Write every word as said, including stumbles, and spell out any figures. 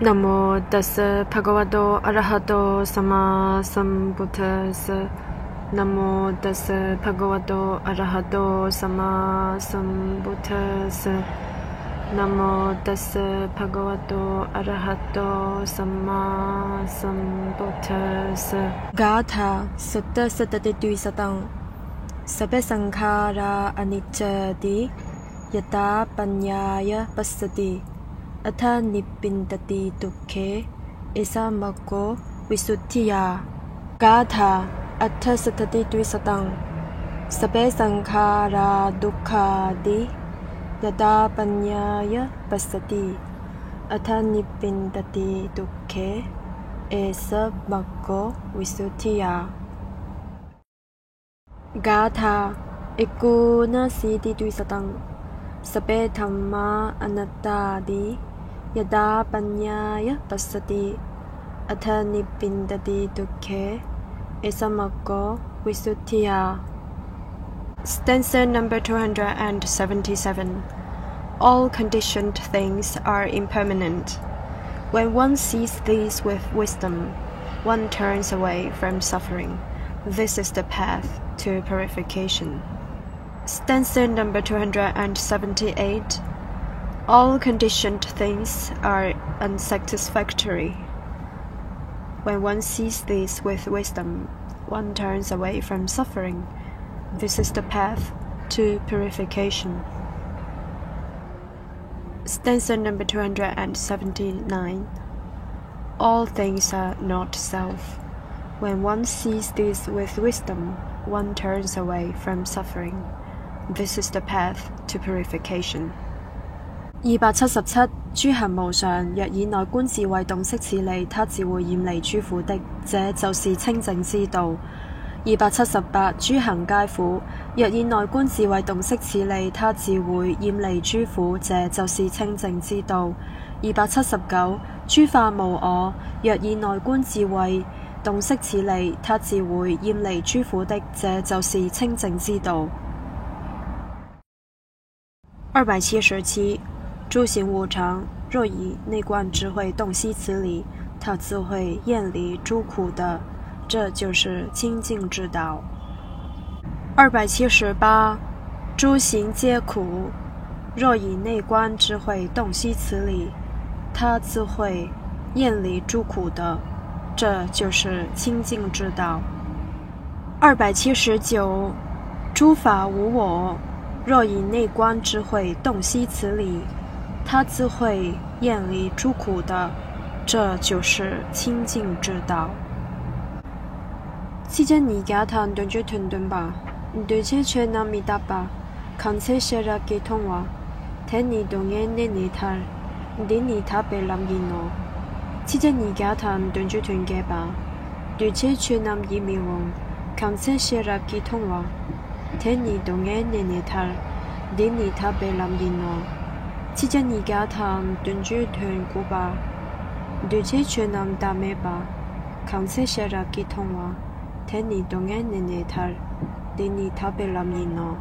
Namo tassa bhagavato arahato sammāsambuddhassa. Namo tassa bhagavato arahato sammāsambuddhassa. Namo tassa bhagavato arahato sammāsambuddhassa. Gāthā satta satati dvisataṃ. Sabbe saṅkhārā aniccāti, yadā paññāya passati, atha nibbindati dukkhe, esa maggo visuddhiyā. Gāthā aṭṭha satati dvisataṃ. Sabbe saṅkhārā dukkhāti, yadā paññāya passati, atha nibbindati dukkhe, esa maggo visuddhiyā. Gāthā ekonasīti dvisataṃ. Sabbe dhammā anattāti, yadā paññāya passati, atha nibbindati dukkhe, esa maggo visuddhiyā. Stanza number two hundred and seventy-seven. All conditioned things are impermanent. When one sees these with wisdom, one turns away from suffering. This is the path to purification. Stanza number two hundred and seventy-eight. All conditioned things are unsatisfactory. When one sees these with wisdom, one turns away from suffering. This is the path to purification. Stanza number two hundred and seventy-nine. All things are not self. When one sees this with wisdom, one turns away from suffering. This is the path to purification. 二百七十七，諸行無常，若以內觀智慧洞悉此理，他自會厭離諸苦的，這就是清淨之道。二百七十八，諸行皆苦，若以內觀智慧洞悉此理，他自會厭離諸苦，這就是清淨之道。二百七十九，諸法無我，若以內觀智慧洞悉此理，他自會厭離諸苦的，這就是清淨之道。 二百七十七，諸行無常，若以內觀智慧洞悉此理，他自會厭離諸苦的，這就是清淨之道。二百七十八，諸行皆苦，若以內觀智慧洞悉此理，他自會厭離諸苦的，這就是清淨之道。 二百七十九，諸法無我，若以內觀智慧洞悉此理，他自會厭離諸苦的，這就是清淨之道。Tsi ca ni ka tha nton ju thun dun ba, nton che che nam mi ta ba, kang che she ra ki thong wa, te ni do nge ne ne thar, di ni tha pe lam yi no. Tsi ca ni ka tha nton ju thun ge ba, du che che nam yi mi wong, kang che she ra ki thong wa, te ni do nge ne ne thar, di ni tha pe lam yi no. Tsi ca ni ka tha nton ju thun gu ba, du che che nam ta me ba, kang che she ra ki thong wa, te ni do nge ne ne thar, di ni tha pe lam yi no.